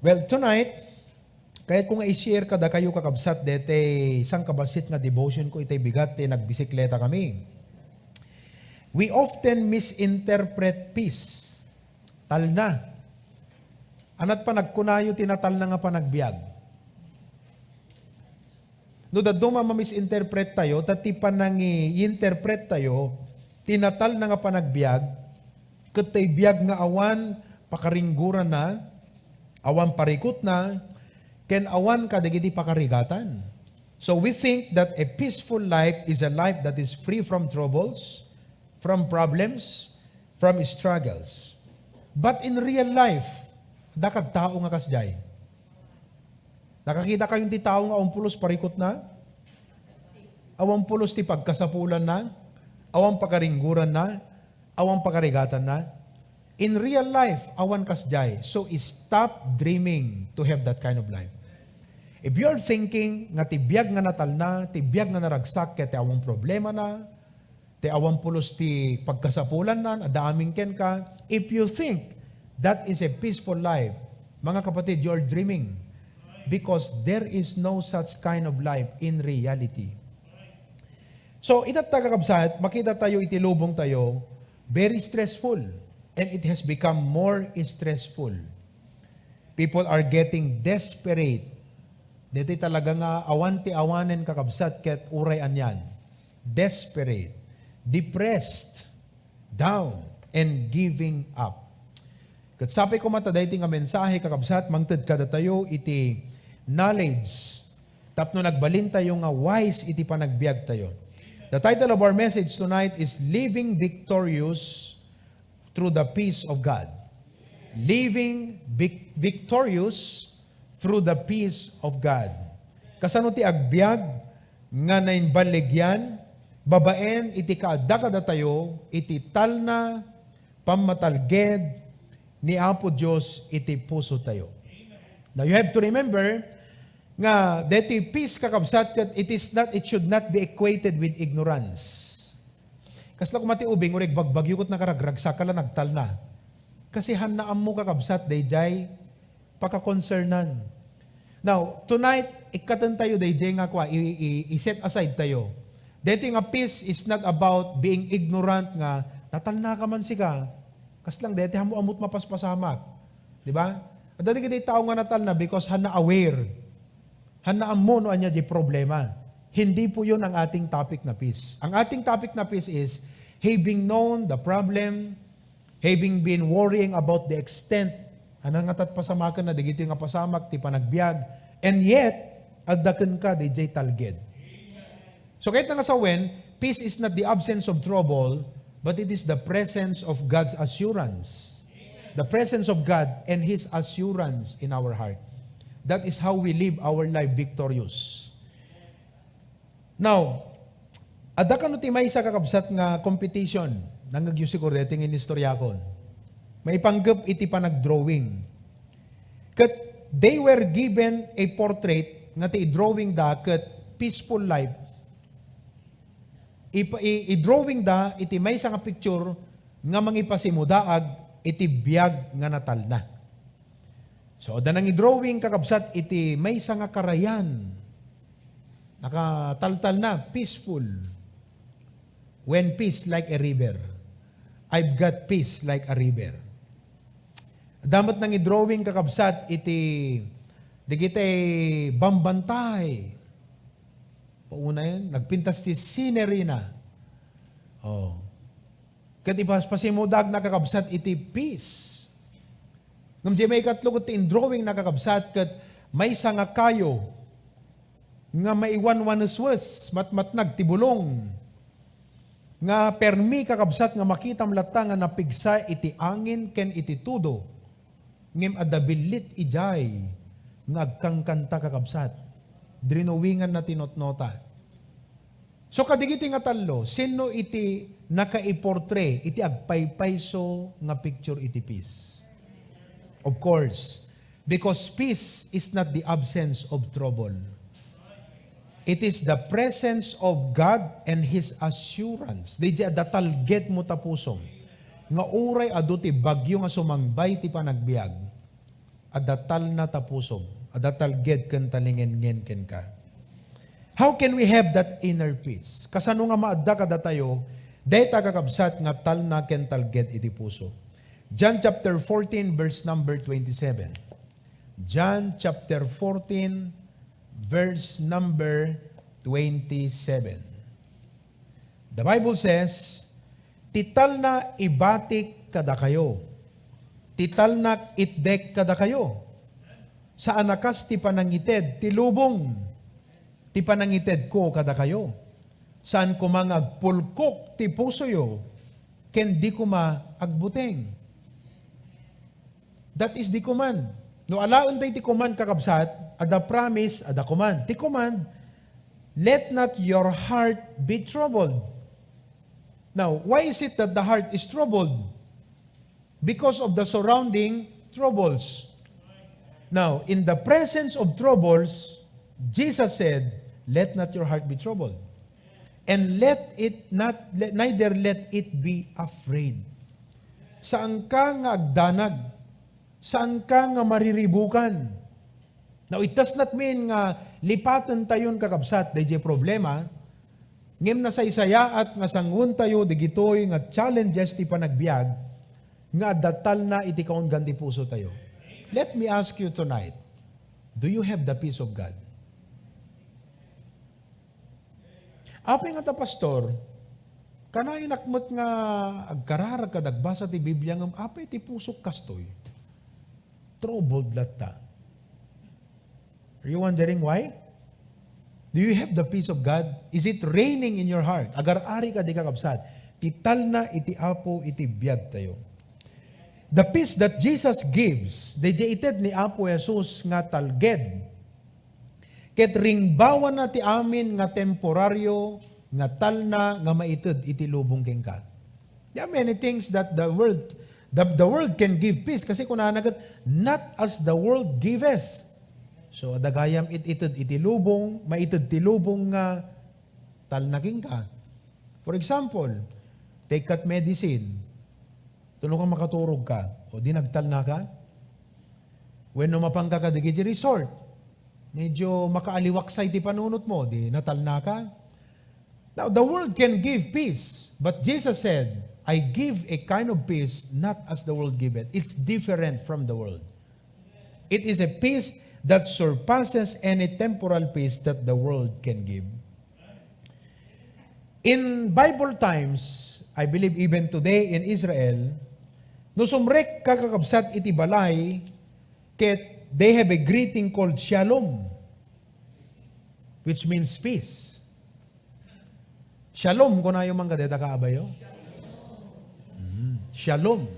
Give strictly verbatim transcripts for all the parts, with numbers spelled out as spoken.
Well, tonight, kayatko nga i-share kadakayo, kakabsat, deti sangkabassit nga devotion ko iti bigat ti nagbisikleta kami. We often misinterpret peace. Talna. Ania't panagkunayo ti natalna nga panagbiag? No dadduma, mamisinterpret tayo, ta ti panangi-interpret tayo, ti natalna nga panagbiag, ket tay biag nga awan pakaringgoranna, awan parikutna, ken awan kadagiti pakarigatan. So we think that a peaceful life is a life that is free from troubles, from problems, from struggles. But in real life, adda kadi tao nga kasdiay? Nakakita kayo ti tao nga awan pulos parikutna? Awan pulos ti pagkasapulanna? Awan pakaringgoranna? Awan pakarigatanna? In real life, awan kasdiay. So, stop dreaming to have that kind of life. If you are thinking nga ti biag nga natalna, ti biag nga naragsak, ket ti awan problemana, ti awan pulos ti pagkasapulanna, adda amin kenka, if you think that is a peaceful life, mga kapatid, you are dreaming, because there is no such kind of life in reality. So, itatta, kakabsat, makita tayo iti lubong tayo, very stressful, and it has become more stressful. People are getting desperate. Deti talaga nga awan ti awanen, kakabsat, ket uray anian. Desperate, depressed, down, and giving up. Ket sapay koma ta daytoy nga mensahe, kakabsat, mangted kadatayo iti knowledge tapno nagbalin tayo nga wise iti panagbiag tayo. The title of our message tonight is Living Victorious through the Peace of God. Living vic-, Victorious through the Peace of God. Kasano ti agbiag nga naimballigian babaen iti kaadda kadatayo iti talna, pammatalged ni Apo Dios iti puso tayo. Now, you have to remember nga deti peace, kakabsat, ket it is not, it should not be equated with ignorance. Kasla koma ti ubing, uray bagbagyo ket nakaragragsak, kala nagtalna. Kasi hanna ammo, kakabsat, daydiay pakakonsernan. Now, tonight, ikkaten tayo daydiay nga kua, i-, i-, i-set aside tayo. Daytoy nga peace is not about being ignorant nga, "Natalnaka man sika." Kasla daytoy, ammo-ammot mapaspasamak. Di ba? Adda dagiti tao nga natalna because hanna aware. Hanna ammo no ania di problema. Hindi po yun ang ating topic na peace. Ang ating topic na peace is having known the problem, having been worrying about the extent, ania nga tat pasamaken na dagiti nga pasamak ti panagbiag, and yet, adda kenka daydiay talged. So, kayatna nga sawen, peace is not the absence of trouble, but it is the presence of God's assurance. The presence of God and His assurance in our heart. That is how we live our life victorious. Now, adda kano ti maysa, kakabsat, nga competition, nangngegyo siguro daytoy nga inistoriakon. Maipanggep iti panagdrawing. Ket they were given a portrait nga ti drawing da ket peaceful life. Ipa-, i-, i-drawing da iti maysa nga picture nga mangipasimudaag iti biag nga natalna. So, adda nangidrawing, kakabsat, iti maysa nga karayan. Nakataltalna, peaceful. When peace like a river. I've got peace like a river. Adda met nangidrawing, kakabsat, iti dagiti bambantay. Paunayen, nagpintas ti scenery na. Oh. Ket ipas-, pasimudagna, kakabsat, iti peace. Ngem diay maikatlo ket ti indrawing, kakabsat, ket maysa nga kayo nga maiwanwaneswes, matmatnag ti bulong. Nga permi, kakabsat, nga makitam latta nga napigsa iti angin ken iti tudo. Ngem adda billit idiay nga agkankanta, kakabsat. Drinawinganna ti notnota. So, kadigiti nga tallo, sinno iti nakaiportray iti agpaypayso nga picture iti peace? Of course, because peace is not the absence of trouble. It is the presence of God and His assurance. Daydiay adda talgedmo ta pusom nga uray adu ti bagyo nga sumangbay ti panagbiag, adda talna ta pusom, adda talged ken talingngen kenka. How can we have that inner peace? Kasano nga maadda kadatayo dayta kakabsat nga talna ken talged iti puso? John chapter fourteen, verse number twenty-seven. John chapter fourteen, verse number twenty-seven. The Bible says, "Ti talna ibatik kadakayo. Ti talnak itdek kadakayo. Saan a kas ti panangited ti lubong ti panangitedko kadakayo. Saan koma nga agpulkok ti pusoyo, ken di koma agbuteng." That is the command. No alaen tayo ti command, kakabsat, adda promise, adda command. Ti command, "Let not your heart be troubled." Now, why is it that the heart is troubled? Because of the surrounding troubles. Now, in the presence of troubles, Jesus said, "Let not your heart be troubled. And let it not, let, neither let it be afraid." Saanka nga agdanag. Saanka nga mariribukan. Now, it does not mean nga lipaten tayon, kakabsat, dayjay problema, ngem nasaysayaat nga sangoen tayo dagitoy nga challenges ti panagbiag nga adda talna iti kaunggan ti puso tayo. Let me ask you tonight, do you have the peace of God? Apay nga ta, Pastor, kanayonak met nga agkararag kad agbasa ti Biblia ngem apay ti pusok kastoy? Troubled latta. Are you wondering why? Do you have the peace of God? Is it reigning in your heart? Agar-ari kadi, kakabsat, ti talna iti Apo iti biag tayo. The peace that Jesus gives, dayjay ited ni Apo Jesus nga talged. Ket ringbawanna ti amin nga temporario nga talna nga maited iti lubong kenka. There are many things that the world, the, the world can give peace. Kasi kunana ket, "Not as the world giveth." So, adda gayam it-ited iti lubong, maited ti lubong nga talna kenka. For example, take that medicine. Tulong kang makaturog ka. O di nagtalna ka? Wenno mapanka kadagiti resort. Medyo makaaliwaksay ti panunot mo, di natalna ka? Now, the world can give peace, but Jesus said, "I give a kind of peace not as the world giveth." It's different from the world. It is a peace that surpasses any temporal peace that the world can give. In Bible times, I believe even today in Israel, no sumrek ka, kakabsat, iti balay, ket they have a greeting called shalom, which means peace. Shalom, kunayo man kadeta, kaabayo? Mm, shalom.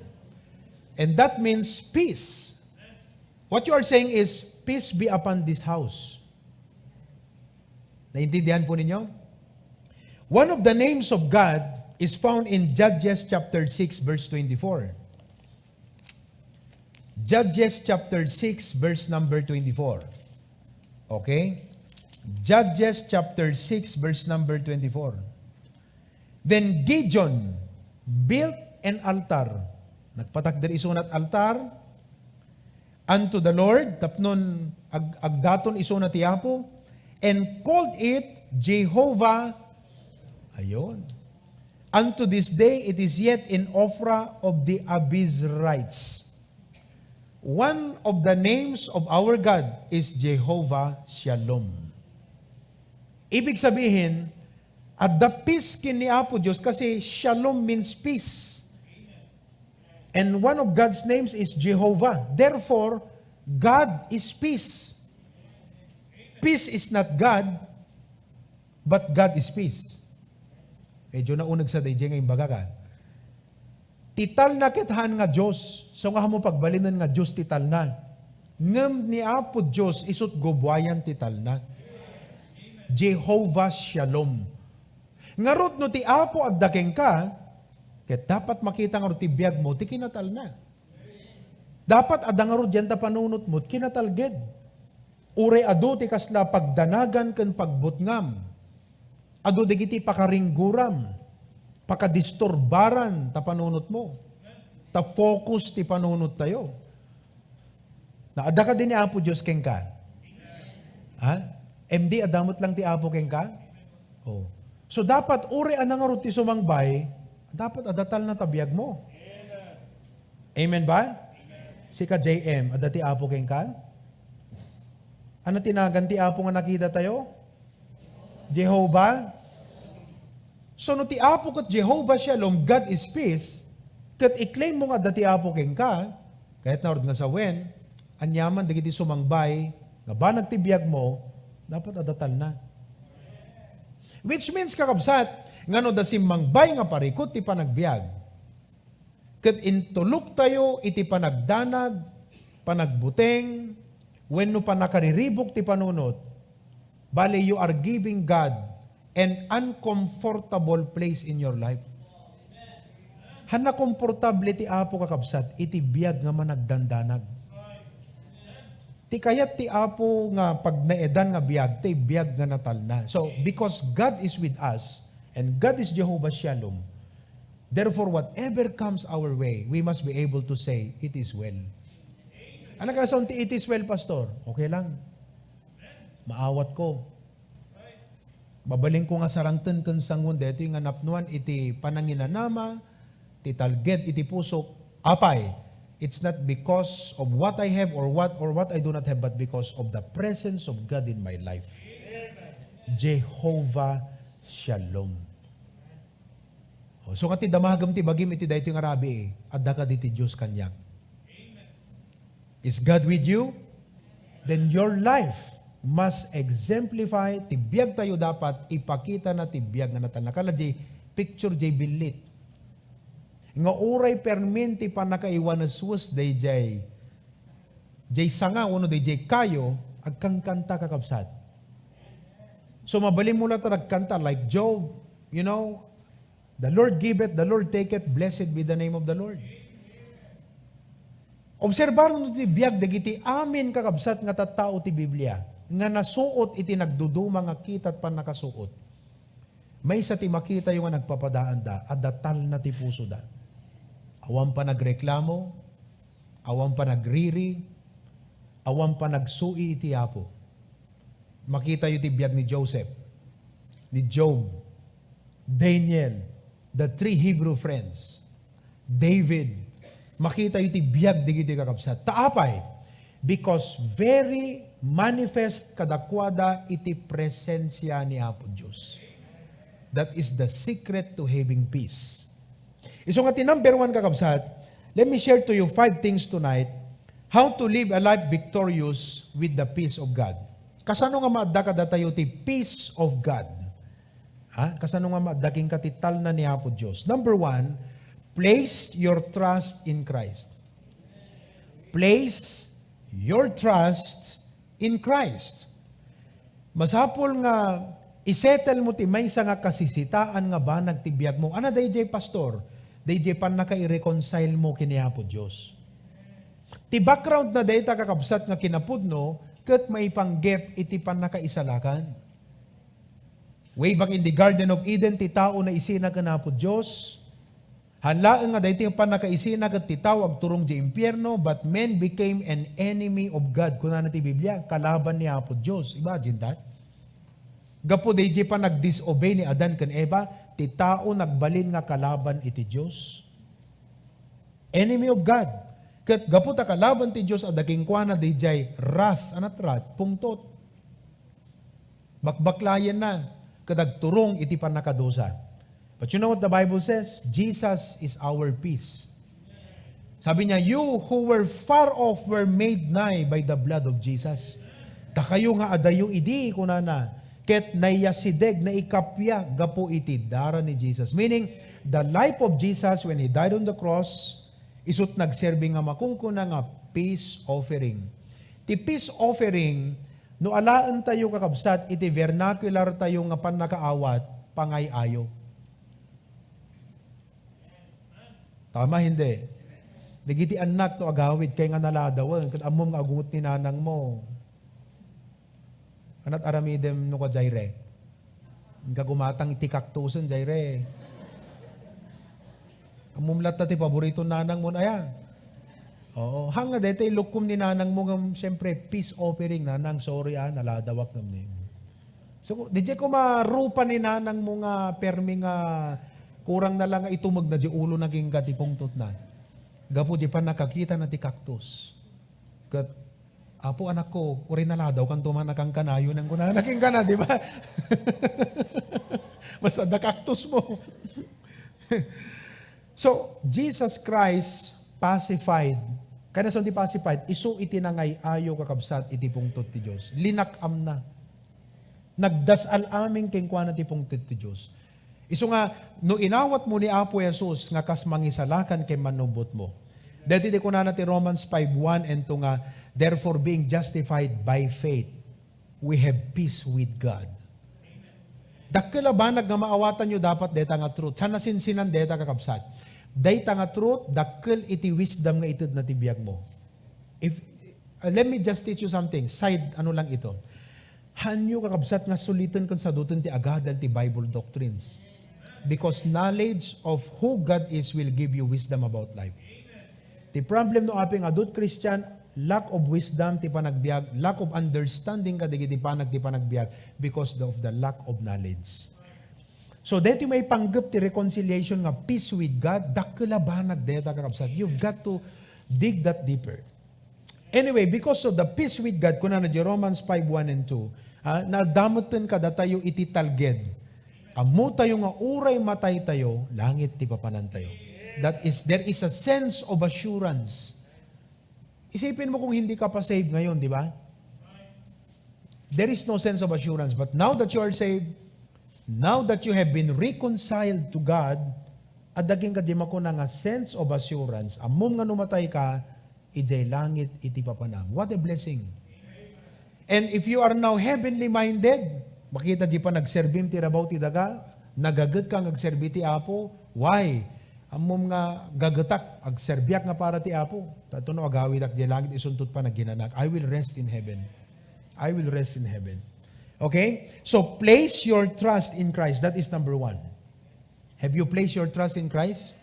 And that means peace. What you are saying is, "Peace be upon this house." Naintindihan po ninyo? One of the names of God is found in Judges chapter six, verse twenty-four. Judges chapter six, verse number twenty-four. Okay? Judges chapter six, verse number twenty-four. Then Gideon built an altar. Nagpatakder isuna ti altar unto the Lord, tapnon ag-, agdaton isuna ti Apo, and called it Jehovah. Ayun. Unto this day, it is yet in Ophrah of the Abiezrites. One of the names of our God is Jehovah Shalom. Ibig sabihin, adda peace ken ni Apo Dios kasi shalom means peace. And one of God's names is Jehovah. Therefore, God is peace. Peace is not God, but God is peace. Medyo nauneg sa dayjay nga imbaga ka. Ti talna ket haan nga Dios, so nga ammo pagbalinen nga Dios ti talna. Ngem ni Apo Dios isut' gubuayan ti talna. Jehovah Shalom. Ngarud, no ti Apo adda kenka, ket dapat makita ngarud ti biagmo ti kinatalna. Dapat adda ngarud diay ta panunotmo ti kinatalged. Uray adu ti kasla pagdanagan ken pagbutngam, adu dagiti pakaringguram, pakadisturbaran ta panunotmo, ta focus ti panunottayo. Na, adda kadi ni Apo Dios kenka? Ha? M D, adda met lang ti Apo kenka? Oh. So, dapat uray a nangarud ti sumangbay, dapat adda talna ta biagmo. Amen ba? Sika, J M, adda ti Apo kenka? Ano ti nagan ti Apo nga nakita tayo? Jehovah? So, no ti Apo ket Jehovah Shalom, God is peace, ket i-claim mo nga adda ti Apo kenka, kayatna ngarud nga sawen, aniaman dagiti sumangbay nga banag ti biagmo, dapat adda talna. Which means, kakabsat, nga no adda simmangbay nga parikut ti panagbiag, ket intuloktayo iti panagdanag, panagbuteng, wenno pannakariribuk ti panunot, bale, you are giving God an uncomfortable place in your life. Haan a komportable ti Apo, kakabsat, iti biag nga managdandanag. Ti kayat ti Apo nga pagnaedan nga biag, ti biag nga natalna. So, because God is with us, and God is Jehovah Shalom, therefore, whatever comes our way, we must be able to say, "It is well." Ano ka sa ti "It is well, Pastor"? Okay lang. Maawat ko. Babalinko nga sarangten ken sanguan daytoy nga napnuan iti pananginanama, ti talged iti pusok. Apay, it's not because of what I have or what, or what I do not have, but because of the presence of God in my life. Jehovah Shalom. O, so, nga ti damagem ti bagim iti daytoy nga rabii, adda kadi ti Dios kaniak. Is God with you? Then your life must exemplify, ti biag tayo dapat ipakitana ti biag nga natalna. Kala jay picture jay billit. Nga uray permin ti pannakaiwaneswes dayjay, jay sanga wenno dayjay kayo, agkankanta, kakabsat. So, mabalinmo la ta nagkanta like Job, you know, "The Lord giveth, the Lord taketh, blessed be the name of the Lord." Obserbaron ti biag dagiti amin, kakabsat, nga tattao ti Biblia nga nasuot iti nagduduma nga kita ti pannakasuot. Maysa ti makitayo nga nagpapadaanda, adda talna ti pusoda. Awan panagreklamo, awan panagriri, awan panagsui iti Apo. Makitayo ti biag ni Joseph, ni Job, Daniel, the three Hebrew friends, David. Makitayo ti biag dagiti, kakabsat. Ta apay? Because very manifest kadakuada iti presensia ni Apo Dios. That is the secret to having peace. Isu nga ti number one, kakabsat, let me share to you five things tonight, how to live a life victorious with the peace of God. Kasano nga maadda kadatayo ti peace of God? Ha? Kasano nga maadda kenka ti talna ni Apo Dios? Number one, place your trust in Christ. Place your trust in Christ. Masapul nga isettle mo ti maysa nga kasisitaan nga banag ti biag mo. Ano dayjay, pastor? Dayjay pannakaireconcile mo ken ni Apo Dios. Ti background na dayta, kakabsat, nga kinapudno ket maipanggep iti pannakaisalakan. Way back in the Garden of Eden, ti tao naisina ken Apo Dios. Haan laeng nga daytoy pannakaisina ket ti tao agturong idiay impierno, but man became an enemy of God, kunana ti Biblia, kalaban ni Apo Dios. Imagine that. Gapu daydiay panagdisobey ni Adan ken Eva, ti tao nagbalin nga kalaban iti Dios. Enemy of God. Ket gapu ta kalaban ti Dios, adda kenkuana daydiay wrath, anat wrath, pungtot. Bakbaklayenna, ket agturong iti pannakadusa. But you know what the Bible says? Jesus is our peace. Sabi niya, "You who were far off were made nigh by the blood of Jesus." Dakayo nga adayo idi, kunana, ket naiyasideg, naikappia gapu iti dara ni Jesus. Meaning, the life of Jesus when He died on the cross, isut' nagserbi nga makunkuna nga peace offering. Ti peace offering, no alaentayo, kakabsat, iti vernacular tayo nga pannakaawat, pangay-ayo. Tama, hindi? Dagiti annak no agawid kay nga naladawen, ket ammom nga agungot ni nanang mo. Anat aramidem no ka, Jaire? Inka gumatang iti kaktusen, Jaire. Ammom latta ti paborito nanang mo, aya? Oo, hangga daytoy lukkom ni nanang mo ngem, siyempre, peace offering, "Nanang, sorry, ah, naladawak ngem ni." So, di jay ko marupa ni nanang mo nga permi nga kurang na lang nga itumeg na di ulo na kenka ti pungtot na. Gapu di pannakakita na ti cactus. Ket, "Apo, anakko, uray naladawkan to man a kankanayon," ang kunana kenka na, di ba? Basta da cactus mo. So, Jesus Christ pacified. Kayatna ti pacified, isu iti nangay-ayo, kakabsat, iti pungtot ti Dios. Linak-amna. Nagdasal amin kenkuana ti pungtot ti Dios. Isu nga, no inawatmo ni Apo Jesus nga kas mangisalakan ken mannubbotmo. Daytoy ti kunana ti Romans five one and two nga, "Therefore, being justified by faith, we have peace with God." Dakkel a banag nga maawatanyo dapat dayta nga truth. Saan nasinsinan dayta, kakabsat? Dayta nga truth, dakkel iti wisdom nga itedna ti biagmo. If, uh, let me just teach you something. Side, ano lang ito. Haanyo, kakabsat, nga suliten ken saduten ti agadal ti Bible doctrines. Because knowledge of who God is will give you wisdom about life. Ti problem no apay nga adut Christian, lack of wisdom ti panagbiag, lack of understanding kadagiti panag ti panagbiag because of the lack of knowledge. So, daytoy maipanggep ti reconciliation nga peace with God, dakkel a banag dayta, kakabsat. You've got to dig that deeper. Anyway, because of the peace with God, kunana di Romans five one and two, ah, naaddametten kadatayo iti talged. Ammotayo nga uray mataytayo, langit ti papanantayo. That is, there is a sense of assurance. Isipin mo kung hindi ka pa saved ngayon, di ba? There is no sense of assurance. But now that you are saved, now that you have been reconciled to God, adda kenka di makuna nga sense of assurance. Ammom nga no matay ka, idiay langit iti papanam. What a blessing. And if you are now heavenly minded, makita di panagserbim ti rabaw ti daga, nagaget ka nga agserbi ti Apo. Why? Ammom nga gagetak, agserbiak nga para ti Apo. Tato no agawidak di langit, isuntot pa naginanak. I will rest in heaven. I will rest in heaven. Okay? So, place your trust in Christ. That is number one. Have you placed your trust in Christ?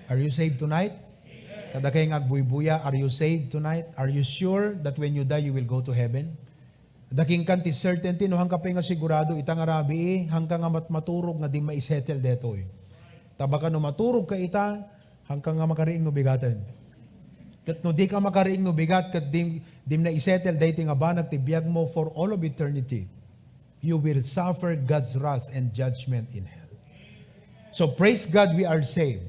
Are you saved tonight? Kadakay nga agbuybuya, are you saved tonight? Are you sure that when you die, you will go to heaven? Daking kan ti certainty, no, hangka pay nga sigurado, ita nga rabii, hangka nga mat-, maturog nga di maisettle detoy. Ta baka no maturog ka ita, hangka nga makariing no bigaten. Ket no di ka makariing no bigat, ket dim, dim na isettle daytoy nga banag ti biag mo for all of eternity. You will suffer God's wrath and judgment in hell. So praise God, we are saved.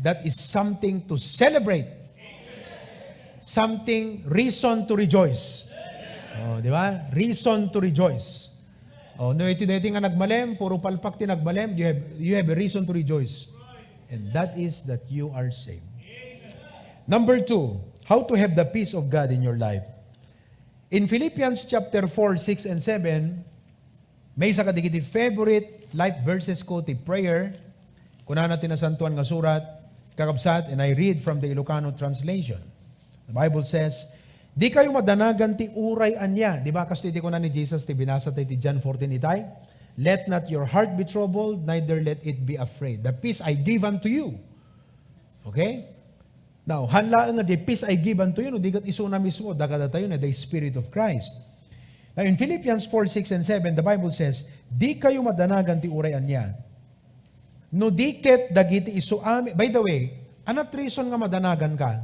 That is something to celebrate. Something, reason to rejoice. Oh, di ba? Reason to rejoice. Oh, no, iti daytoy nga nagmalem, puro palpak ti nagmalem, you have, you have a reason to rejoice. And that is that you are saved. Number two, how to have the peace of God in your life. In Philippians chapter four, six, and seven, maysa kadagiti favorite life verses ko ti prayer. Kunana ti Nasantoan nga Surat, kakabsat, and I read from the Ilocano translation. The Bible says, "Di kayo madanagan ti uray ania." Di ba, kastoy ti kuna ni Jesus ti binasa tayo ti John fourteen itay? "Let not your heart be troubled, neither let it be afraid. The peace I give unto you." Okay? Now, haan laeng nga the peace I give unto you, no, di ket isuna mismo, da kadatayo na the Spirit of Christ. Now, in Philippians four, six, and seven, the Bible says, "Di kayo madanagan ti uray ania." No di ket dagiti isu amin, by the way, anat reason nga madanagan ka?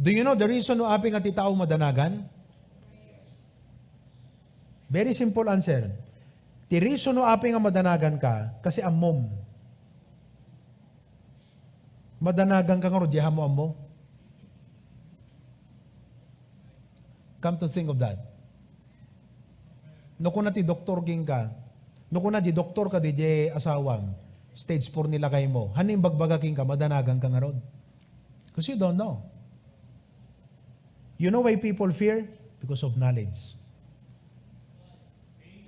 Do you know the reason no apay nga ti tao madanagan? Very simple answer. Ti reason no apay nga madanagan ka, kasi ammom. Madanagan ka ngarud, di mo ammo? Come to think of that. No kuna ti doktor kenka, no kuna di doktor ka, di di asawam, stage four ni lakay mo. Haan imbagbaga kenka, madanagan ka ngarud. 'Cause you don't know. You know why people fear? Because of knowledge.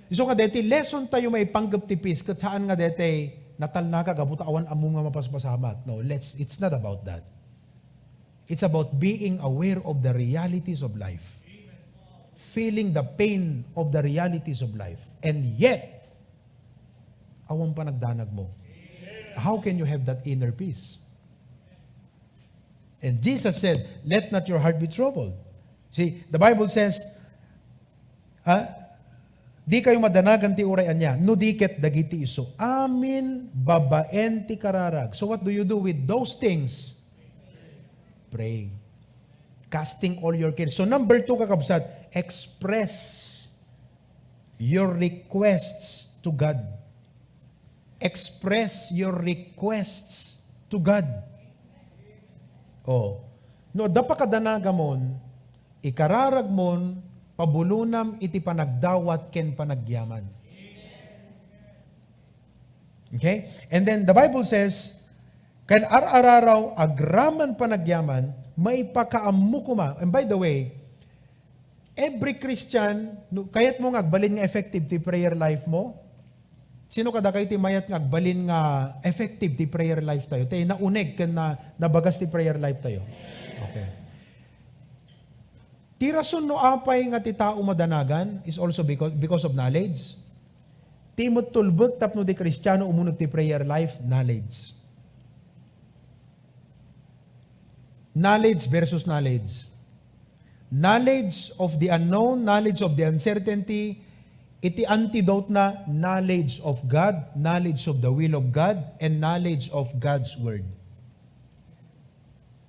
Isu nga deti lesson tayo maipanggep ti peace, ket saan nga deti natalna ka gapu ta awan ammom nga mapaspasamak. No, let's, it's not about that. It's about being aware of the realities of life. Feeling the pain of the realities of life. And yet, awan panagdanag mo. How can you have that inner peace? And Jesus said, "Let not your heart be troubled." See, the Bible says, ah, "Di kayo madanagan ti uray ania, no di ket dagiti isu. Amin babaen ti kararag." So what do you do with those things? Pray. Casting all your care. So number two, kakabsat, express your requests to God. Express your requests to God. Oh. No, adda pakadanagamon, ikararagmon, pabulonam iti panagdawat ken panagyaman. Okay? And then the Bible says, "Ken ar-araraw agraman panagyaman, maipakaammo koma." And by the way, every Christian, no, kayatmo nga agbalin nga effective ti prayer life mo? Sino kadakayo ti mayat nga agbalin nga effective ti prayer life tayo? Ti nauneg ken na, nabagas ti prayer life tayo. Okay. Ti rason no apay nga ti tao madanagan is also because, because of knowledge. Ti met tulbek tapno di Kristiano umuneg ti prayer life, knowledge. Knowledge versus knowledge. Knowledge of the unknown, knowledge of the uncertainty, iti antidote na knowledge of God, knowledge of the will of God, and knowledge of God's word.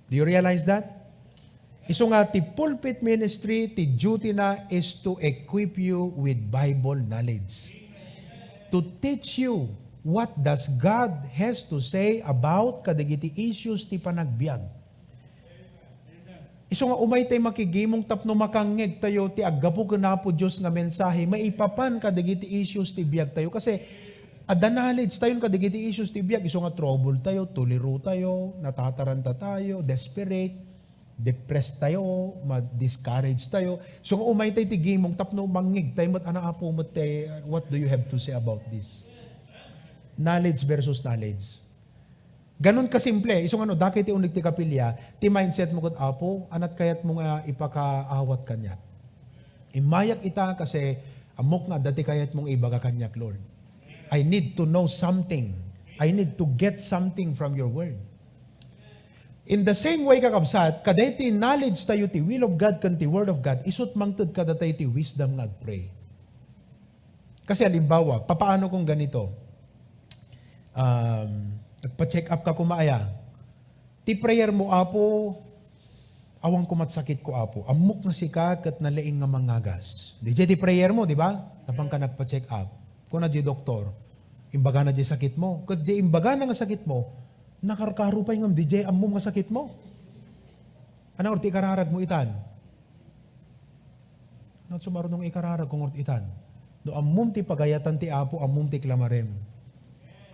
Do you realize that? Isu nga ti pulpit ministry, ti duty na is to equip you with Bible knowledge. To teach you what does God has to say about kadagiti issues ti panagbiag. Isu nga umay tay makigimong tapno makangngeg tayo ti aggapu ken Apo Dios nga mensahe maipapan kadagiti issues ti biag tayo. Kasi adda knowledge tayo kadagiti issues ti biag. Isu nga trouble tayo, tuliro tayo, natataranta tayo, desperate, depressed tayo, ma-discourage tayo. Isu nga umay tay ti gimong tapno mangngeg tayo met, "Ana, Apo, met, eh, what do you have to say about this?" Knowledge versus knowledge. Ganun kasimple. Isu nga no, dakay ti uneg ti kapilya, ti mindset mo ket, "Apo, anat kayat mo nga ipakaawat kaniak? Immayak ita kasi ammok nga adda ti kayat mong ibaga kaniak, Lord. I need to know something. I need to get something from your word." In the same way, kakabsat, kadaytoy knowledge tayo ti will of God ken ti word of God, isut mangted kadatayo ti wisdom nga agpray. Kasi halimbawa, papaano kung ganito? Um, nagpa-check up ka koma aya. Ti prayer mo, "Apo, awan komat sakit ko, Apo. Ammok nga sika ket nalaing nga mangagas." Di jay ti prayer mo, di ba? Napan ka nagpa-check up. Kuna di doktor, imbagana di sakit mo. Ket di imbagana nga sakit mo, nakarkaro pay ngem di jay ammom nga sakit mo. Ano ti ikararag mo itan? Ano sumarunong ikararag kung itan? No ammom ti pagayatan ti Apo, ammom ti klamarem.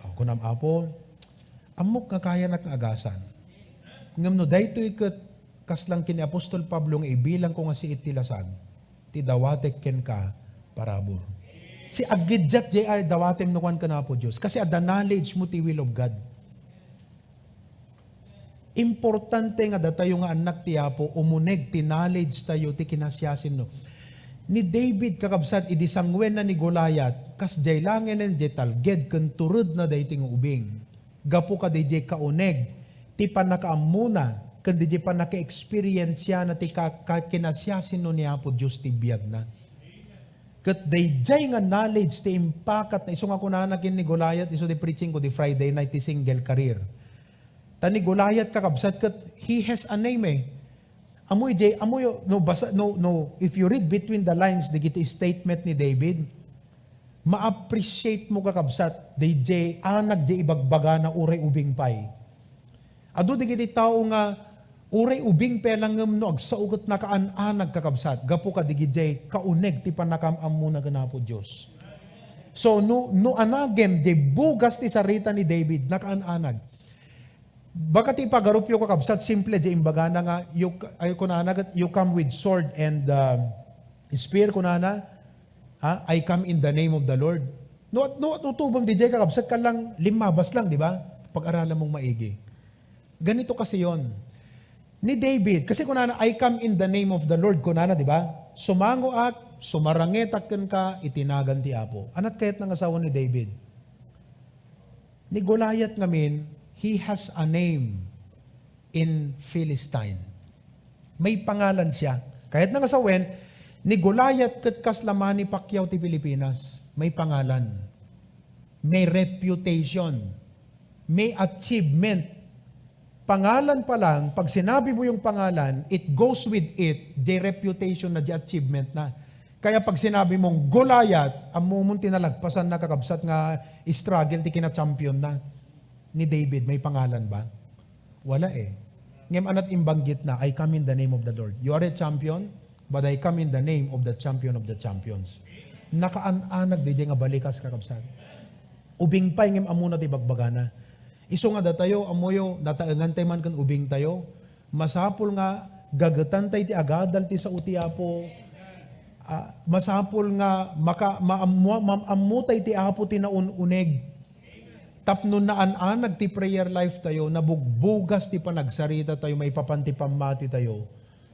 Aw, kunam, "Apo, ammok nga kayanak nga agasan. Ngem no daytoy ket kaslang ken ni Apostol Pablo nga ibilang ko nga siit ti lasag, ti dawatek kenka parabur." Si aggidjat jay ay dawatem no kuan ken Apo Dios. Kasi adda knowledge mo ti will of God. Importante nga datayo nga annak ti Apo, umuneg ti knowledge tayo ti kinasiasinno. Ni David, kakabsat, idi sanguenna ni Goliath, kas jay langenen jay talged ken turedna daytoy nga ubing. Gapu kadi jay kauneg ti pannakaammona ken di jay pannaka-experiensiana ti ka-, ka-, kinasiasinno ni Apo Dios ti biagna. Ket dayjay nga knowledge ti impakatna, isu nga kunana ken ni Goliath, isu ti preaching ko di Friday night ti single career. Ta ni Goliath, kakabsat, ket he has a name, eh. Amoy jay, amoy, no, basa, no, no, if you read between the lines, dagiti statement ni David, ma-appreciate mo, kakabsat, dayjay anag jay ibagbagana uray ubing pay. Adu dagiti tao nga uray ubing pay lang ngem no agsao ket nakaan-anag, kakabsat, gapu kadagijay kauneg ti pannakaam-ammona ken Apo Dios. So, no, no anagem jay bugas ti sarita ni David, nakaan-anag. Baka ti ipagarupyo, kakabsat, simple jay imbagana nga, you, ay, kunana ket, "You come with sword and, uh, spear," kunana, ha? "I come in the name of the Lord." No, no, no, tubem di jay, kakabsat, kalang limmabas lang, di ba? Pag-aralan mong maigi. Ganito kasi yon. Ni David, kasi kunana, "I come in the name of the Lord," kunana, di ba? "Sumangoak, sumarangetak kenka iti nagan ti Apo." Anat kayat nga asawa ni David? Ni Goliath ngamin, he has a name. in Philistine. May pangalan siya. Kayatna nga sawen, ni Goliath ket kasla Manny Pacquiao ti Pilipinas. May pangalan. May reputation. May achievement. Pangalan pa lang, pag sinabi mo yung pangalan, it goes with it, jay reputation na, jay achievement na. Kaya pag sinabi mong Goliath, ammom ti nalagpasan na, kakabsat, nga struggle ti kina-champion na. Ni David, may pangalan ba? Wala eh. Ngem anat imbanggit na, "I come in the name of the Lord." You are a champion, but I come in the name of the champion of the champions. Nakaan-anag diay nga balikas, kakabsat. Ubing pay ngem ammona ti bagbagana. Isu nga datayo, ammoyo, nataengan tay man ken ubing tayo. Masapul nga gagetan tay ti agadal ti sao ti Apo. Ah, masapul nga maka-, maammo-, maammo tay ti Apo ti naun-uneg. Tapno naan-anag ti prayer life tayo, nabugbugas ti panagsarita tayo, maipapan ti pammati tayo.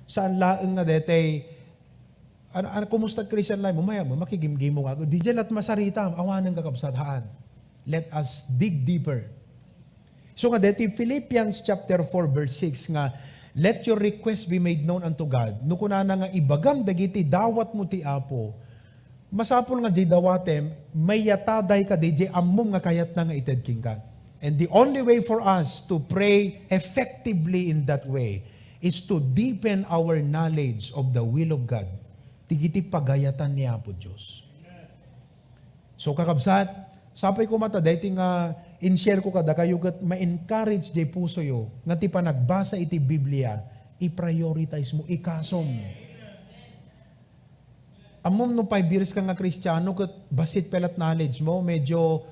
Saan laeng nga detay, ano, ano, kumusta Christian life mo? Maya mo, makigimgimo ka. Di dyan lahat masarita, awanen kakabsat, haan. Let us dig deeper. So nga, deti Philippians chapter four, verse six nga, "Let your request be made known unto God." No kunana nga ibagam dagiti dawat mo ti Apo, masapul nga di dawatem, mayataday ka di, di ammom nga kayatna nga ited kenka. And the only way for us to pray effectively in that way is to deepen our knowledge of the will of God. Digiti pagayatan ni Apo Dios. So, kakabsat, sapay ko mata, daytoy nga in-share ko kadakayo ket ma-encourage jay pusoyo nga ti panagbasa iti Biblia, i-prioritize mo, ikasom. Ammom no five years ka nga Kristiano ket bassit pay la't knowledge mo, medyo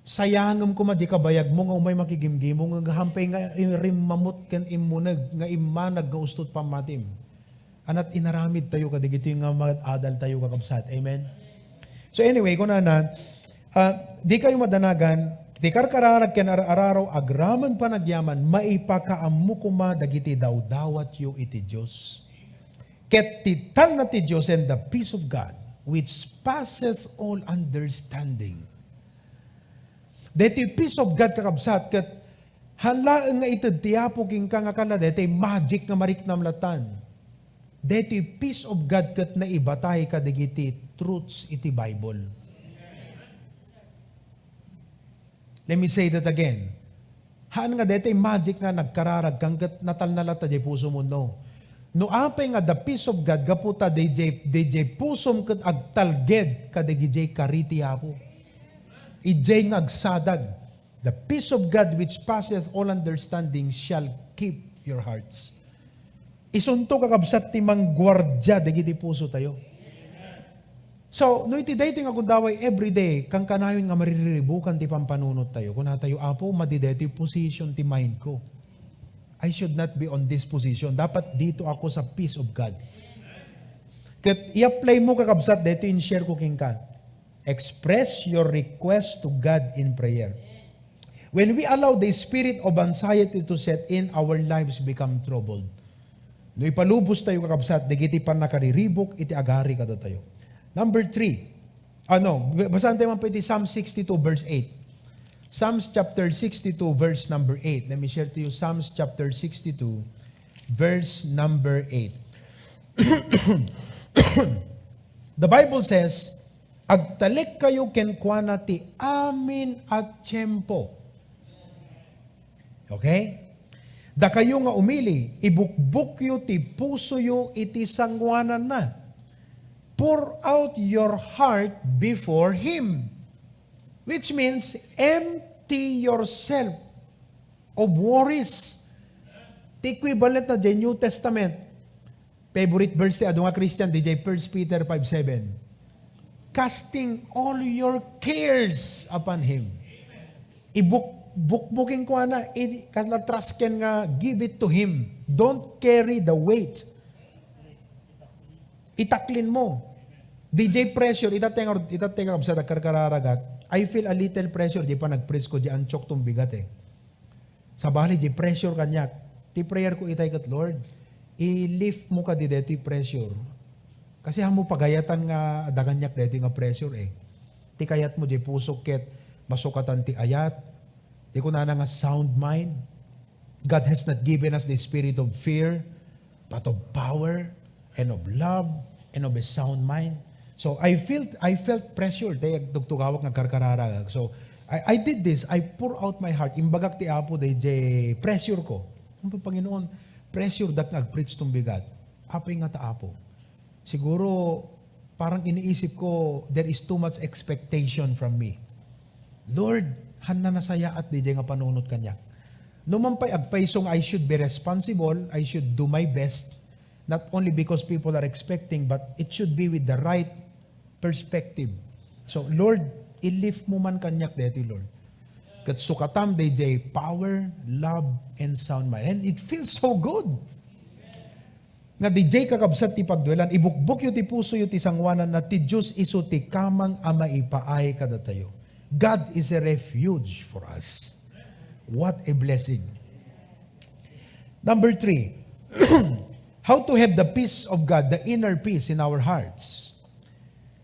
sayangem koma jay kabayag mo nga umay makigimgimong nga hampay nga rimmamut ken immuneg nga immanag nga ustot pammatim. Anat inaramid tayo kadigitoy nga mad-adal tayo, kakabsat. Amen? So anyway, kunana, ah, di kayo madanagan, ti karkararag ken ar-araro agraman panagyaman, maipakaammo koma dagiti dawdawatyo iti Dios. Ket ti talna ti Dios and the peace of God, which passeth all understanding. Daytoy peace of God, kakabsat, ket haan laeng nga ited ti Apo kenka nga kala daytoy magic nga mariknam latan. Daytoy peace of God ket naibatay kadigiti truths iti Bible. Let me say that again. Haan nga daytoy magic nga nagkararag kan ket natalna latta jay pusom, no? No apay nga the peace of God, gapu ta dayjay, dayjay pusom ket agtalged kadagijay kari ti Apo. Ijay nga agsadag, "The peace of God which passeth all understanding shall keep your hearts." Isunto, kakabsat, ti mangguardia dagiti puso tayo. So, no iti daytoy nga gundaway everyday, kankanayon nga maririribukan ti pampanunot tayo, kuna tayo, "Apo, madi daytoy position ti mind ko. I should not be on this position. Dapat dito ako sa peace of God." Ket i-apply mo, kakabsat, daytoy in-share ko kenka. Express your request to God in prayer. When we allow the spirit of anxiety to set in, our lives become troubled. No ipalubos tayo, kakabsat, dagiti pannakariribuk iti agari kadatayo. Number three, ano, basaen tayo man pay ti Psalm sixty-two, verse eight. Psalms chapter sixty-two, verse number eight. Let me share to you Psalms chapter sixty-two, verse number eight. The Bible says, "Agtalekkayo kenkuana ti amin a tiempo." Okay? "Dakayo nga umili, ibukbokyo ti pusoyo iti sangoananna. Pour out your heart before Him." Which means, empty yourself of worries. Ti equivalent na diay New Testament. Favorite verse ti adu nga Christian, diay First Peter five seven. "Casting all your cares upon Him." Ibuk-, bukbukin ko ana, i-, kasla trasken nga, "Give it to Him. Don't carry the weight." Itaklin mo. Diay pressure, ita tenga, ita tenga, kabsat, agkarkararagat. I feel a little pressure, diay panagpreach ko, diay antiok tumbigat eh. Sabali, diay pressure kaniak. Ti prayer ko itay ket, "Lord, i-lift mo kadi daytoy pressure." Kasi haan mo pagayatan nga adda kaniak daytoy nga pressure eh. Ti kayat mo diay pusok ket masukatan ti ayat. Ti kunana nga sound mind. God has not given us the spirit of fear, but of power, and of love, and of a sound mind. So I felt, I felt pressure, tay agtugtugawak nga agkarkararag. So I, I did this, I pour out my heart. Imbagak ti Apo, dayjay pressure ko. Ano to, Panginoon? Pressure dak nga agpreach tong bigat. Apay ngata, Apo? Siguro, parang iniisip ko, there is too much expectation from me. Lord, hanna nasayaat dayjay nga panunot kaniak. No man pay agpayso nga I should be responsible, I should do my best, not only because people are expecting, but it should be with the right perspective. So, Lord, i-lift mo man kaniak daytoy, Lord. Ket sukatam dayjay power, love, and sound mind. And it feels so good. Nga dayjay, kakabsat, ti pagduelan, ibukbokyo ti pusoyo ti sangoananna, ti Dios isu ti kamang a maipaay kadatayo. God is a refuge for us. What a blessing. Number three, how to have the peace of God, the inner peace in our hearts.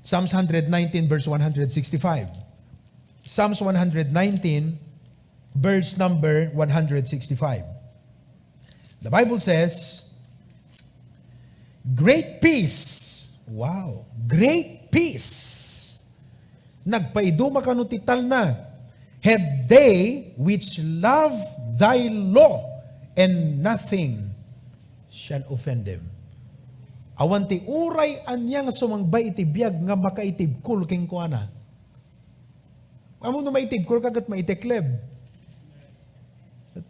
Psalms one hundred nineteen, verse one hundred sixty-five. Psalms one hundred nineteen, verse number one hundred sixty-five. The Bible says, "Great peace." Wow. "Great peace. Nagpaiduma kano ti talna. Have they which love thy law, and nothing shall offend them." Awan ti uray ania nga sumangbay iti biag nga makaitibkol kenkuana. Ammom no maitibkol ka ket maitekleb.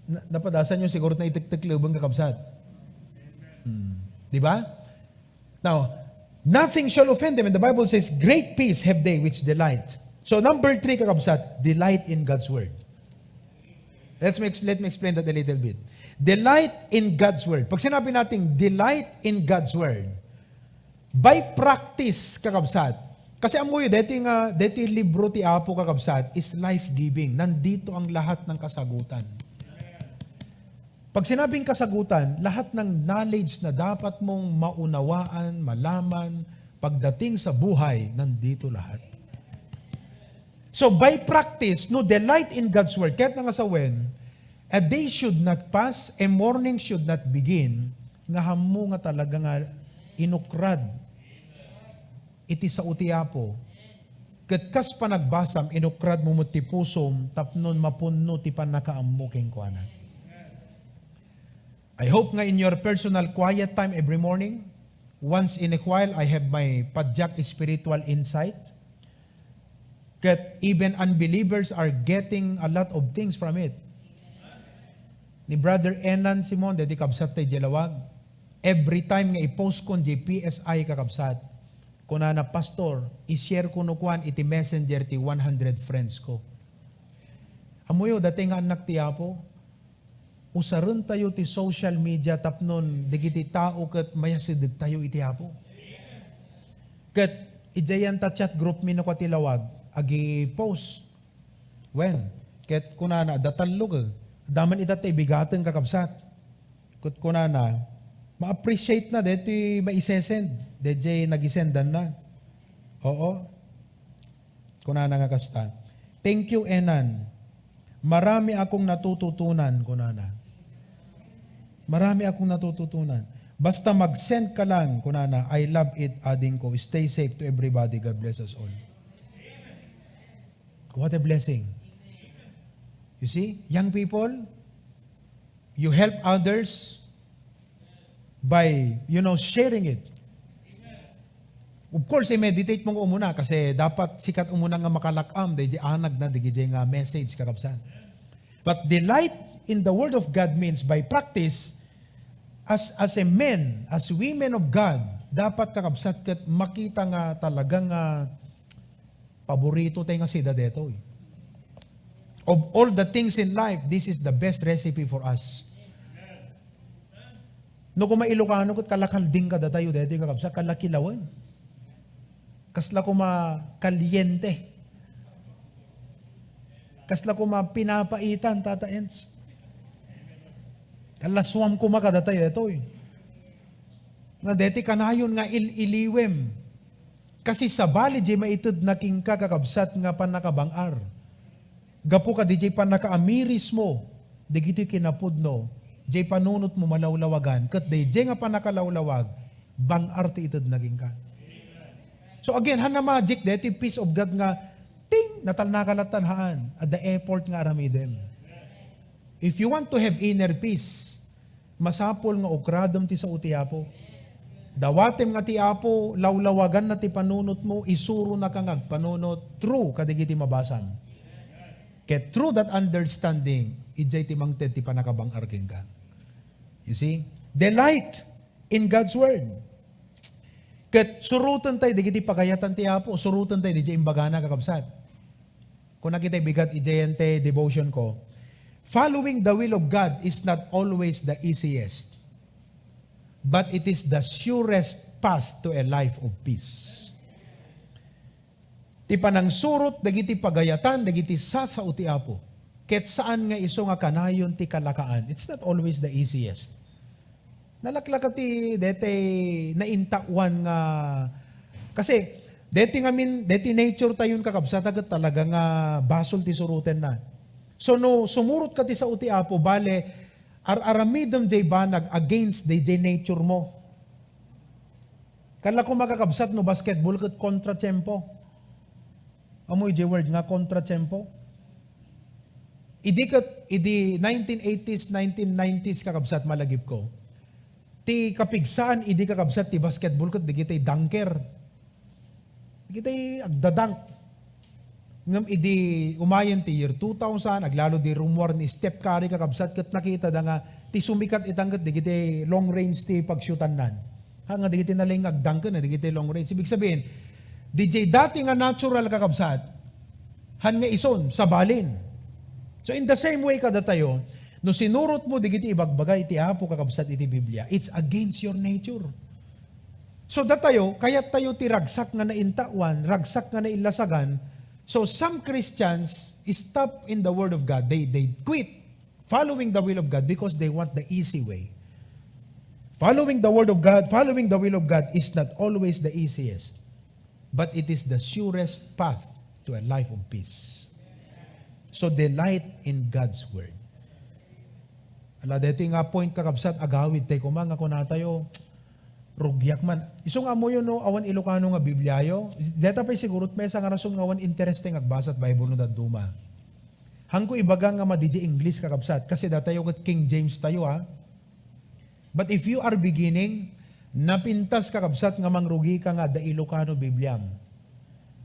Na-, napadasanyo siguro ti naitektekleben, kakabsat. Hmm. Di ba? Now, "Nothing shall offend them." And the Bible says, "Great peace have they which delight." So, number three, kakabsat, delight in God's word. Let's make, let me explain that a little bit. Delight in God's word. Pag sinabi nating delight in God's word, by practice, kakabsat. Kasi ammoyo, deti nga, deti libro ti Apo, kakabsat, is life-giving. Nandito ang lahat ng kasagutan. Pag sinabing kasagutan, lahat ng knowledge na dapat mong maunawaan, malaman, pagdating sa buhay, nandito lahat. So, by practice, no delight in God's word, kahit nga sawen, a day should not pass, a morning should not begin, nga hammo nga talaga nga inukrad iti sao ti Apo, ket kas panagbasam, inukrad mo met ti pusom tapno mapunno ti pannakaammo kenkuana. I hope nga in your personal quiet time every morning, once in a while, I have my padyak spiritual insight. Ket even unbelievers are getting a lot of things from it. Ni Brother Enan Simon, deti kabsat tay Jalawag, every time nga i-post kon di P S I, kakabsat, kunana, "Pastor, i-share ko no kuan iti messenger ti one hundred friends ko." Ammoyo, dati nga annak ti Apo, usarentayo ti social media tapnon dagiti tao ket mayasidegtayo iti Apo. Ket idiayan ta chat group mi no kua ti Lawag, agi-post. Wen, ket kunana, adda tallo, eh. Adda man ita ti ibigaten, kakabsat. Ket kunana, ma-appreciate na deti maisesend, deti nagisendan na. Oo. Kunana nga kasta, "Thank you, Enan. Marami akong natututunan," kunana. "Marami akong natututunan. Basta mag-send ka lang," kunana. "I love it, ading ko. Stay safe to everybody. God bless us all." What a blessing. You see, young people, you help others by, you know, sharing it. Of course, i-meditate mo nga umuna kasi dapat sika ti umuna nga makalak-am daydi anag na dagiti nga message, kakabsat. But delight in the Word of God means by practice, as, as a men, as women of God, dapat, kakabsat, ket makita nga talaga nga paborito tay nga sida detoy. Of all the things in life, this is the best recipe for us. No kuma Ilocano, ket kalakalding kadatayo daytoy, kakabsat, kalakilawen. Kasla kuma kaliente. Kasla kuma pinapaitan, Tata Ends. Kalasuam kuma kadatayo daytoy. Nga deti kanayon nga il-iliwem. Kasi sabali di maited na kinka, kakabsat, nga pannakabang-ar. Gapu kadi diay pannakaamiris mo, dagiti kinapudno, Jay panunotmo malawlawagan, ket dayjay nga pannakalawlawag, bang-ar ti itedna kenka. So again, hanna magic daytoy peace of God nga, ting, natalnaka lattan haan, adda effort nga aramidem. If you want to have inner peace, masapul nga ukradem ti sao ti Apo. Dawatem nga ti Apo, lawlawaganna ti panunotmo, isuronaka nga agpanunot, true kadagiti mabasam. Ket through that understanding, idiay ti mangted ti pannakabang-ar kenka. You see? Delight in God's Word. Ket suroten tayo dagiti pagayatan ti Apo, suroten tayo dagiti imbagana, kakabsat. Kuna kitay bigat idiay ti devotion ko, following the will of God is not always the easiest, but it is the surest path to a life of peace. Ti panangsurot dagiti pagayatan dagiti sasao ti Apo, ket saan nga isu nga kanayon ti kalakaan. It's not always the easiest. Nalaklaka ti deti naintawan nga, kasi deti ngamin, deti nature tayon, kakabsat, ket talaga nga basol ti surotenna. So no sumurot ka ti sao ti Apo, bale, ar-aramidem jay banag against dayjay nature mo. Kala ko, makakabsat, no basketball ket kontratiempo. Amoy jay word nga kontratiempo? Idi ket, idi nineteen eighties, nineteen nineties, kakabsat, malagipko, ti kapigsaan idi, kakabsat, ti basketball ket dagiti dunker. Dagiti agdadunk. Ngem idi umayen ti year two thousand, aglalo di rumuar ni Steph Curry, kakabsat, ket nakitada nga ti sumikat itan ket dagiti long range ti pagshootannan. Ha, nga dagiti nalaing nga agdunken, dagiti long range. Ibig sabihin, didiay dati nga natural, kakabsat, han nga isun, sabalin. So in the same way kadatayo, no sinurot mo dagiti ibagbaga iti Apo, kakabsat, iti Biblia, it's against your nature. So datayo, kayat tayo ti ragsak nga naintawan, ragsak nga naillasagan. So some Christians stop in the Word of God. They, they quit following the will of God because they want the easy way. Following the Word of God, following the will of God is not always the easiest, but it is the surest path to a life of peace. So delight in God's Word. Ala, deti nga point, kakabsat, agawid tayo koma nga kunatayo, rugiak man. Isu nga ammoyo no awan Ilocano nga Bibliayo, deta pay sigurot maysa nga rason nga awan interest nga agbasat Bible no dadduma. Hangko ibaga nga madi diay English, kakabsat, kasi datayo ket King James tayo, ha. But if you are beginning, napintas, kakabsat, nga mangrugika nga adda Ilocano Bibliam.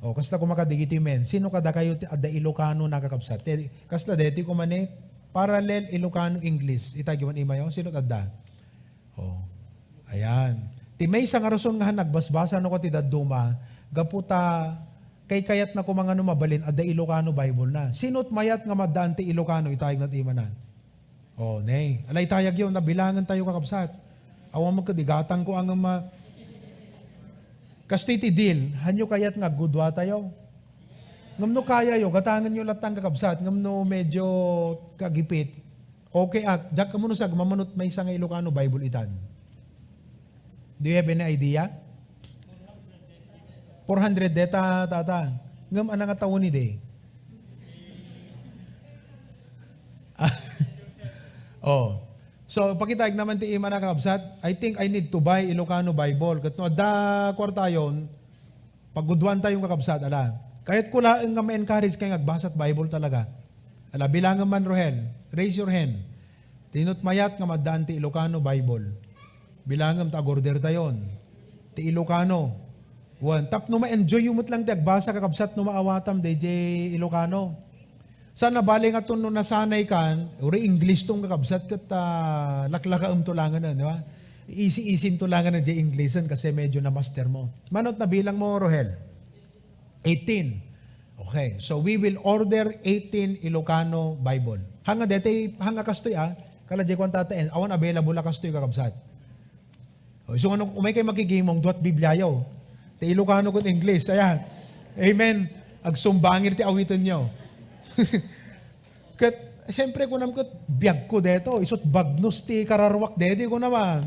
O, kasta koma kadagiti men. Sino kadakayo ti adda Ilocano, nakakabsat? Ti, kasla deti koma ni parallel Ilocano English. Itagi man imayo, sino adda? O, ayan. Ti maysa nga rason nga han nagbasbasa no ket ti dadduma, gapu ta kaykayatna koma nga no mabalin, adda Ilocano Bible na. Sino ti mayat nga maddaan ti Ilocano, itayagna ti imanan? O, ne. Ala, itayagyo, nabilangen tayo, kakabsat. Awan man ket igatangko a ngem ma-, kastoy ti deal, hanyo kayat nga aggudua tayo? Ngem no kayayo, gatangenyo lattan, kakabsat, ngem no medyo kagipit, okay, ak-, diak ammo no sagmamano ti maysa nga Ilocano Bible itan. Do you have any idea? Four hundred deta, tata. Ngem ania nga tawen idi? Oh. So, pakitaek naman ti imana, kakabsat. I think I need to buy Ilocano Bible. Ket no adda kuartayon, pagguduan tayo, kakabsat, ala. Kayatko laeng nga ma-encourage kayo nga agbasat Bible talaga. Ala, bilangem man, Rohel. Raise your hand. Ti no ti mayat nga maddaan ti Ilocano Bible. Bilangem ta agorder tayon. Ti Ilocano. Wen, tapno ma-enjoy yo met lang ti agbasa, kakabsat, no maawatam daydiay Ilocano. Saan a bale nga ton no nasanay kan, uri English ton, kakabsat, ket, ah, laklakaem to langen, di ba? Isi-isim to langen diay Englishen kasi medyo na-master mo. Mano ti nabilang mo, Rohel? Eighteen. Okay, so we will order eighteen Ilocano Bible. Hanga deti, hanga kastoy, ah, kala diay kuan, tata, eh, awan available a kastoy, kakabsat. O, isu nga no, umay kay makigimong, duat Bibliayo. Ti Ilocano ken English, ayan. Amen. Agsumbangir ti awitenyo. Ket, siyempre, kunam ket, biagko deto, isut bagnos ti kararuak deti, kunam a.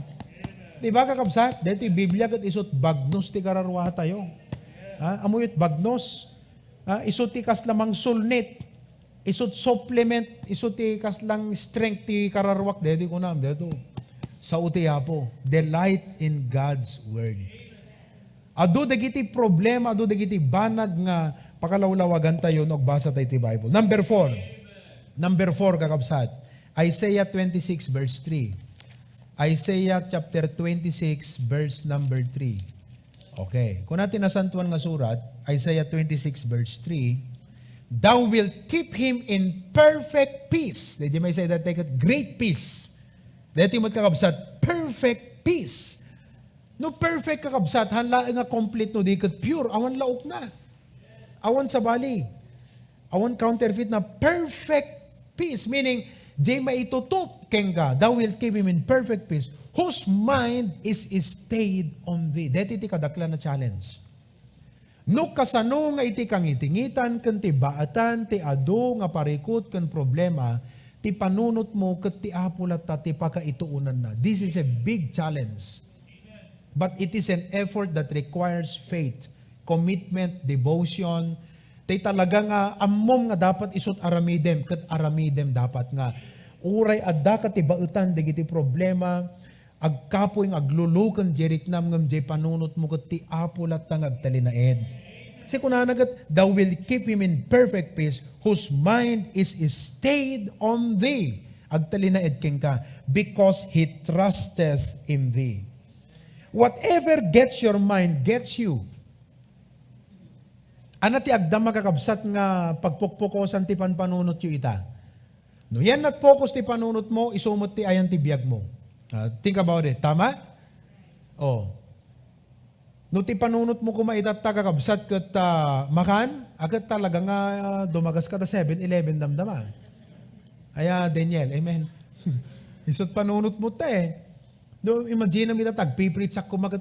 Di ba, kakabsat? Deti Biblia ket isut bagnos ti kararuatayo. Ha? Ammoyo ti bagnos? Ha? Isu ti kasla mangsulnit. Isut supplement, isu ti kaslang strength ti kararwak, daytoy kunam, daytoy. Sao ti Apo. Delight in God's word. Adu dagiti problema, adu dagiti banag nga pakalawlawagantayo no agbasa tayo ti Bible. Number four. Number four, kakabsat. Isaiah twenty-six verse three. Isaiah chapter twenty-six, verse number three. Okay. Kuna ti Nasantuan nga Surat, Isaiah twenty-six verse three, "Thou wilt keep him in perfect peace." Daydi may say that take it, great peace. Daydi met kakabsat, perfect peace. No perfect kakabsat, han laeng nga complete no di ket pure, awan laokna. Awan sabali. Awan counterfeit na perfect peace, meaning, jay maitutup kenka, "Thou wilt keep him in perfect peace, whose mind is stayed on thee." Deti ti kadaklan a challenge. No kasano nga iti kangitingitan ken ti baetan ti adu nga parikut ken problema, ti panunotmo ket ti Apo latta ti pakaituonanna. This is a big challenge. But it is an effort that requires faith, commitment, devotion. Tay talaga nga ammom nga dapat isut aramidem, ket aramidem dapat nga uray adda ka ti baetan dagiti problema, agkapuy nga agluluken jay riknam ngem jay panunotmo ket ti Apo latta nga agtalinaed. Kasi kunana ket, "Thou wilt keep him in perfect peace, whose mind is stayed on thee." Agtalinaed kenka, "because he trusteth in thee." Whatever gets your mind, gets you. Ana ti agdama, kakabsat, nga pagpukpukosan ti panpanunotyo ita? No yan nagfocus ti panunotmo, isu met ti ayan ti biagmo. Ah, think about it. Tama? Oh. No ti panunotmo koma itatta, kakabsat, ket, ah, makan, a, ket talaga nga, ah, dumagas ka ta Seven Eleven damdama. Aya, Daniel, amen. Isut panunotmo ta eh. No, imagine mo ita, tagpipritsak koma ket,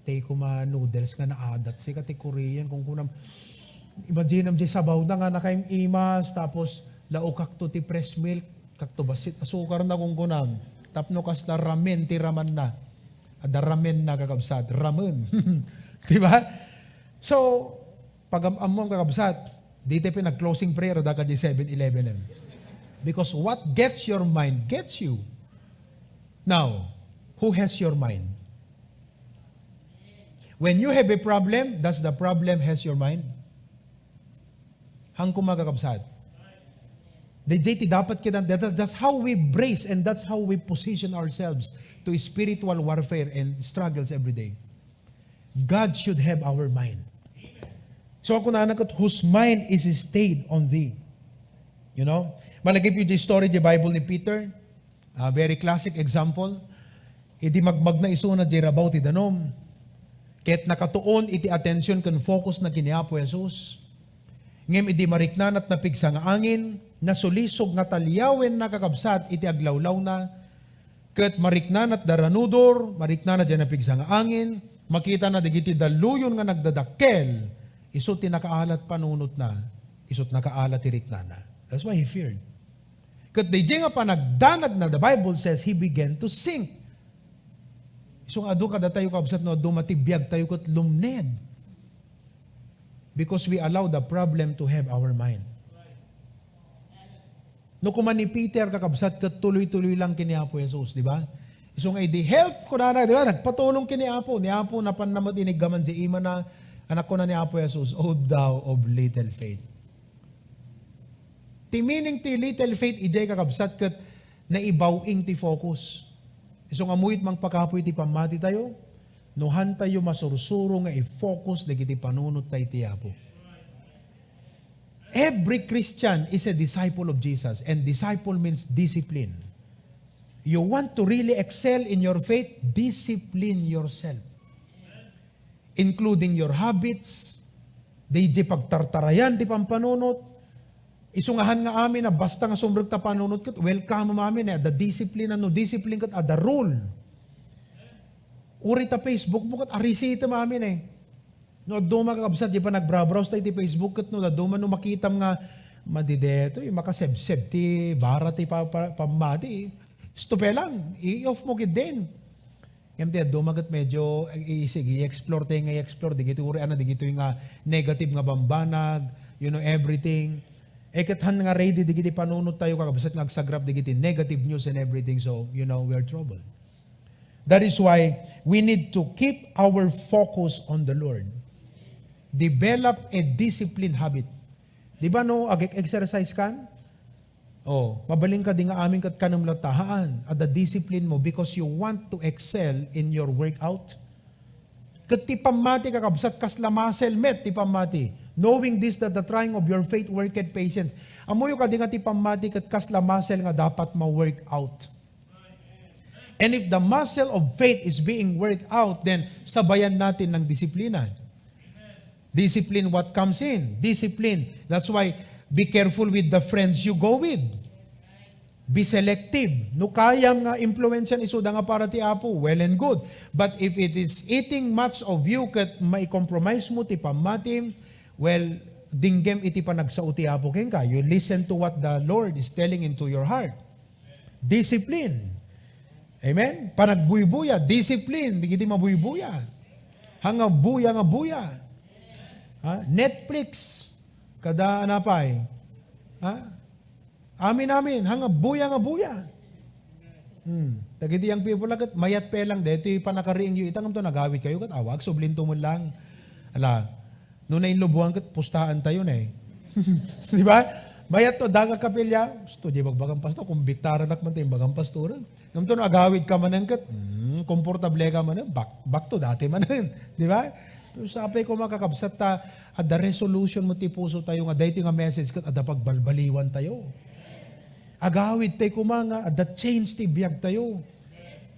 tay koma noodles nga naadat, sika ti Korean, kung kunam, imagine mo, jay sabaw na nga nakaim-imas, tapos laukak to ti fresh milk, kakto bassit asukar na, kung kunam. Tapno kasla ramen ti raman na. Adda ramen na, kakabsat. Ramen. Di ba? So, pagam-ammom, kakabsat, di tayo pinag-closing prayer, da ka di Seven Eleven, eh. Because what gets your mind gets you. Now, who has your mind? When you have a problem, does the problem has your mind? Hangko, mga kakabsat. Dayjay ti dapat kita, that, that's how we brace and that's how we position ourselves to spiritual warfare and struggles every day. God should have our mind. So, ako na, whose mind is stayed on thee. You know? Malagip yu di story di Bible ni Peter. A very classic example, idi magmagna isuna jay rabaw ti danum, ket nakatuon iti atension ken focus na ken ni Apo Jesus. Ngem idi mariknana ti napigsa nga angin, nasulisog nga taliawenna, kakabsat, iti aglawlawna, ket mariknana ti daranudor, mariknana jay napigsa nga angin, makitana dagiti dalluyon nga nagdadakkel, isu ti nakaala ti panunotna, isu ti nakaala ti riknana. That's why he feared. Ket dayjay nga panagdanagna, the Bible says, he began to sink. Isu nga adu kadatayo, kabsat, no adu mati biagtayo ket lumned. Because we allow the problem to have our mind. No, kuma ni Peter, kakabsat, ket tuloy-tuloy lang ken ni Apo Jesus, di ba? Isu nga idi, "Help," kunana, di ba? Nagpatulong ken ni Apo. Ni Apo, napanna met iniggaman jay imana, anak, kuna ni Apo Jesus, "O thou of little faith." Ti meaning ti little faith, idiay, kakabsat, ket naibaw-ing ti focus. Isu nga muit mangpakapuy ti pammati tayo, no han tayo masursuro nga i-focus dagiti panunot tayo ti Apo. Every Christian is a disciple of Jesus, and disciple means discipline. You want to really excel in your faith, discipline yourself. Including your habits, dayjay pagtartarayan ti pampanunot. Isu nga han nga amin a basta nga sumrek ta panunot ket welcome amin, eh, adda discipline, no discipline ket adda rule. Uray ta Facebook mo ket arisitem amin, eh. No adu, mga kakabsat, di pa nagbrowse ta iti Facebook ket no adu man no makitam nga madi daytoy, makasebseb ti bara ti pa-, pa-, pammati, eh. Stop lang, i-off mo ketdin. Ngem ti adu met ket medyo, eh, sige, i-explore tayo nga i-explore, digitoy uray, ano, digitoy nga negative nga bambanag, you know, everything. E ket han nga ready dagiti panunot tayo, kakabsat, nga agsagrap dagiti negative news and everything. So, you know, we are troubled. That is why we need to keep our focus on the Lord. Develop a disciplined habit. Di ba no, ag-exercise kan? Oh, mabalin ka di nga amin ket kanem latta. Haan, adda discipline mo because you want to excel in your workout. Ket ti pammati, kakabsat, kasla muscle met ti pammati. Knowing this, that the trying of your faith worketh patience. Ammoyo kadi nga ti pammati ket kasla muscle nga dapat ma-work out. And if the muscle of faith is being worked out, then sabayan natin ng disiplina. Discipline what comes in. Discipline. That's why be careful with the friends you go with. Be selective. No kayam nga impluensyan isuda nga para ti Apo, well and good. But if it is eating much of you ket maicompromise mo ti pammatim, well, dinggem iti panagsao ti Apo kenka. You listen to what the Lord is telling into your heart. Discipline. Amen? Panagbuybuya, discipline, dagiti mabuybuya. Hanga buya nga buya. Ha? Netflix. Kada anapay. Ha? Amin, amin. Hanga buya nga buya. Hmm. Dagiti young people la ket mayat pay lang daytoy panakariingyo ita, ngamto nagawid kayo ket awa, agsublinto met lang. Ala, no nainlubuan ket pustaantayo ne. Di ba? Mayat to, daga kapilya, "Sto, di bagbagan pastor, kumbiktaranak man ta imbagan pastor." Ngamto no agawid ka manen ket, hmm, komportable ka manen, back, back to dati manen. Di ba? Pero sapay ko, mga kakabsat, ta, adda resolution mo ti puso tayo nga daytoy nga message ket adda pagbalbaliwan tayo. Agawid tayo kuma nga adda change ti biag tayo.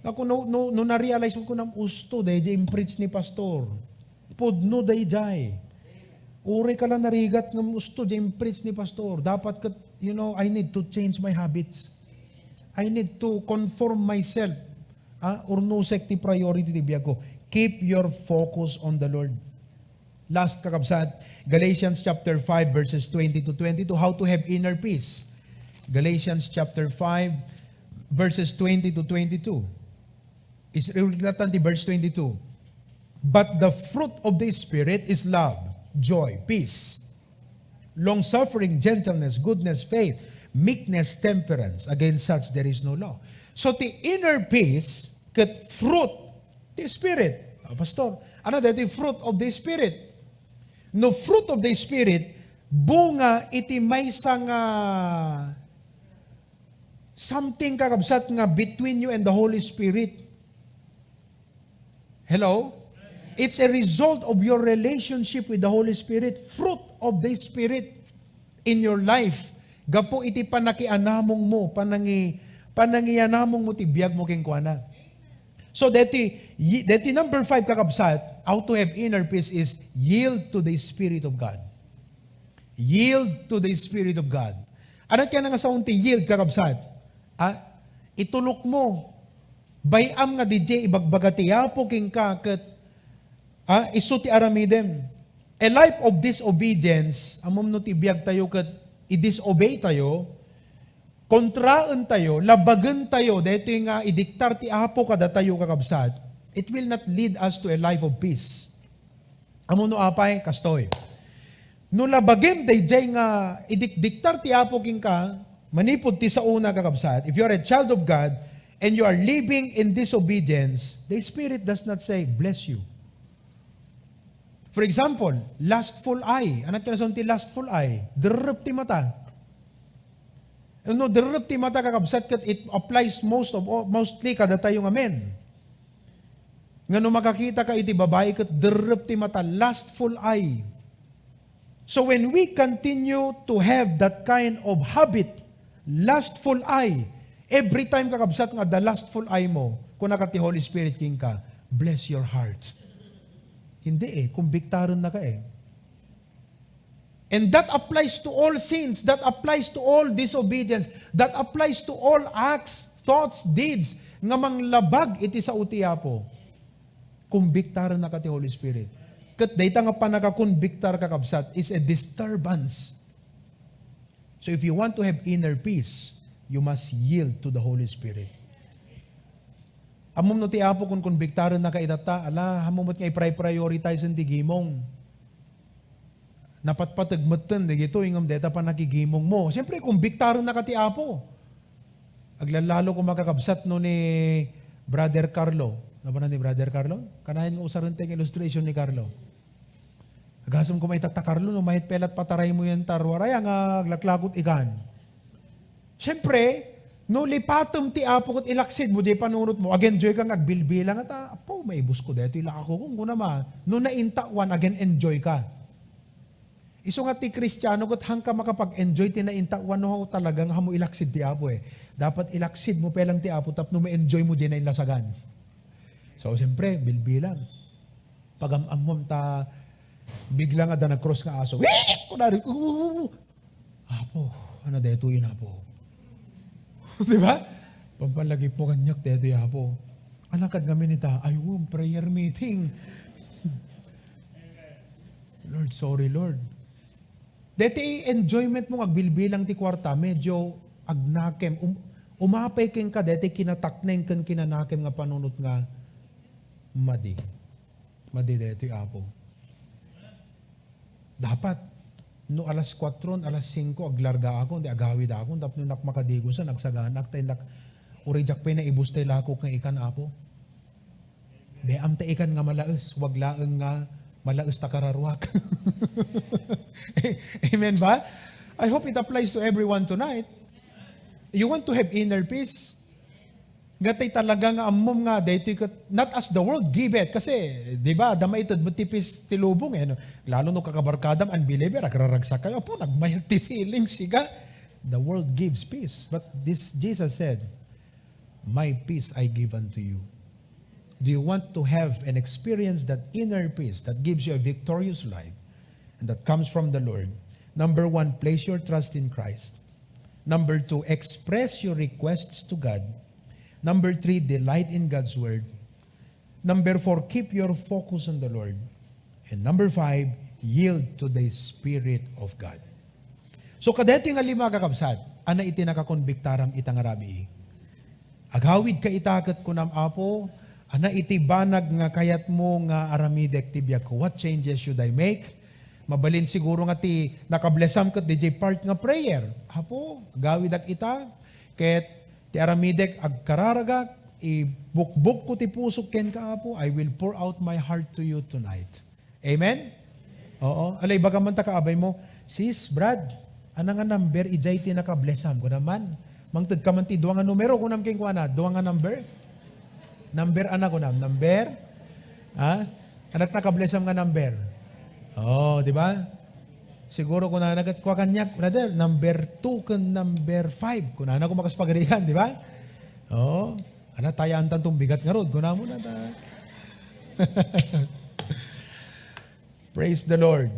Ako, no, no, no na-realize mo kunam usto, dayjay in-preach ni pastor. Pudno dayjay. Uray ka lang narigat ngem usto, dayjay in-preach ni pastor. Dapat ket, you know, I need to change my habits. I need to conform myself. Ah, urnusek ti priority ti biag ko. Keep your focus on the Lord. Last, kakabsat, Galatians chapter five, verses twenty to twenty-two, how to have inner peace. Galatians chapter five, verses twenty to twenty-two. Is, ulitan ti verse twenty-two. "But the fruit of the Spirit is love, joy, peace, long-suffering, gentleness, goodness, faith, meekness, temperance. Against such there is no law." So, ti inner peace, ket fruit ti Spirit. Ah, Pastor, ano daytoy fruit of the Spirit? No fruit of the Spirit, bunga iti maysa nga something, kakabsat, nga between you and the Holy Spirit. Hello? It's a result of your relationship with the Holy Spirit, fruit of the Spirit in your life. Gapu iti panakianamong mo, panangi-, panangianamong mo ti biag mo kenkuana. So, deti, y-, deti number five, kakabsat, how to have inner peace is yield to the Spirit of God. Yield to the Spirit of God. Ano kaya nga saon ti yield, kakabsat? Ah, itulok mo. Bay-am nga didiay ibagbaga ti Apo kenka ket, ah, isu ti aramidem. A life of disobedience, ammom no ti biag tayo ket i-disobey tayo, kontraen tayo, labagen tayo, daytoy nga idiktar ti Apo kadatayo, kakabsat, it will not lead us to a life of peace. Ammom no apay, kastoy. No labagem dayjay nga idikdiktar ti Apo kenka, manipud ti saona, kakabsat, if you are a child of God and you are living in disobedience, the Spirit does not say, "Bless you." For example, lustful eye. Ano ti rason ti lustful eye? Derrep ti mata. No, derrep ti mata, kakabsat, ket it applies most of all, mostly kadatayo nga men. Nga no makakita ka iti babai ket derrep ti mata, lustful eye. So when we continue to have that kind of habit, lustful eye, every time, kakabsat, nga adda lustful eye mo, kunaka ti Holy Spirit kenka, "Bless your heart." Hindi eh, kumbiktaren na ka eh. And that applies to all sins. That applies to all disobedience. That applies to all acts, thoughts, deeds nga manglabag iti sao ti Apo. Kumbiktaren na ka ti Holy Spirit. Ket dayta nga pannakakumbiktar, kakabsat, is a disturbance. So if you want to have inner peace, you must yield to the Holy Spirit. Ammom no ti Apo kun kumbiktaren na ka itatta, ala, ammom met nga i-prioritize ti gimong. Napatpateg metten dagitoy ngem dayta pannakigimong mo. Siyempre, kumbiktarennaka ti Apo. Aglalalo ko makakabsat no ni Brother Carlo. Napanan ni Brother Carlo? Kanayon nga usaren ti illustration ni Carlo. Agasem ko maitatta, Carlo, no mayat pelat pataray mo yan, tarwaray nga aglaklakot ikan. Siyempre, no lipatem ti Apo ket ilaksid mo, di panunot mo, ag-enjoy ka nga agbilbilang, ta, "Apo, maibus ko daytoy la ako, kung kuna ma." No naintawan, ag-enjoy ka. Isu nga ti Kristiano ket hangka makapag-enjoy ti naintawan no talagang hamo ilaksid ti Apo eh. Dapat ilaksid mo pelang ti Apo tapno ma-enjoy mo di nainlasagan. So, siyempre, bilbilang. Pagam-ammom ta, bigla nga da nag-cross nga aso. Wee! Kunari, "Oo! Apo, ano daytoy yun, Apo?" Di ba? Pampanlagi po kanyak daytoy, Apo. Alakad ngamin ita, "Ay, oh, prayer meeting." Lord, sorry, Lord. Deti enjoyment mo nga agbilbilang ti kuarta, medyo agnakem. Um, umapay kenka deti kinatakneng ken kinanakem nga panunot nga madi. Madi deti, Apo. Dapat, no alas kuatro, alas singko, aglarga ako, di agawid ako, tapno nak makadigusan, agsaganak, tay nak, uray diak pay naibus tay lakok nga ikan, Apo. Be, amta ikan nga malaes, wag laeng nga malaes ta kararuak. Amen ba? I hope it applies to everyone tonight. You want to have inner peace? Nga tay talaga nga ammom nga daytoy ket, not as the world give it. Kasi, di ba, adda maited met ti peace ti lubong, eh, no? Lalo no kakabarkadam, unbeliever, agraragsak kayo. Apo, nagmayat ti feelings, siga. The world gives peace. But this, Jesus said, "My peace I give unto you." Do you want to have and experience that inner peace that gives you a victorious life and that comes from the Lord? Number one, place your trust in Christ. Number two, express your requests to God. Number three, delight in God's word. Number four, keep your focus on the Lord. And number five, yield to the Spirit of God. So, kadaytoy nga lima, kakabsat, ania iti nakakonbiktaram ita nga rabii? Agawidka ita ket kunam, "Apo, ania iti banag nga kayatmo nga aramidek ti biagko? What changes should I make?" Mabalin siguro nga ti nakablessam ket diay part nga prayer. "Apo, agawidak ita, ket ti aramidek agkararagak, ibukbukko ti pusok kenka, Apo. I will pour out my heart to you tonight." Amen? Oo. Ala, ibaga man ta kaabay mo, "Sis, Brad, ania nga number idiay ti nakablessam?" Kuna man, "Mangted ka man ti dua nga numero," kunam kenkuana, "Dua nga number?" Number, ania kunam? Number? Ha? Ania ti nakablessam nga number? Oh, di ba? Siguro kunana ket kua kaniak, "Brother, number two ken number five." Kunana ko makas pagarigan, di ba? Oo. Ania, tayaantan tong bigat ngarud, kunam na ta. Praise the Lord.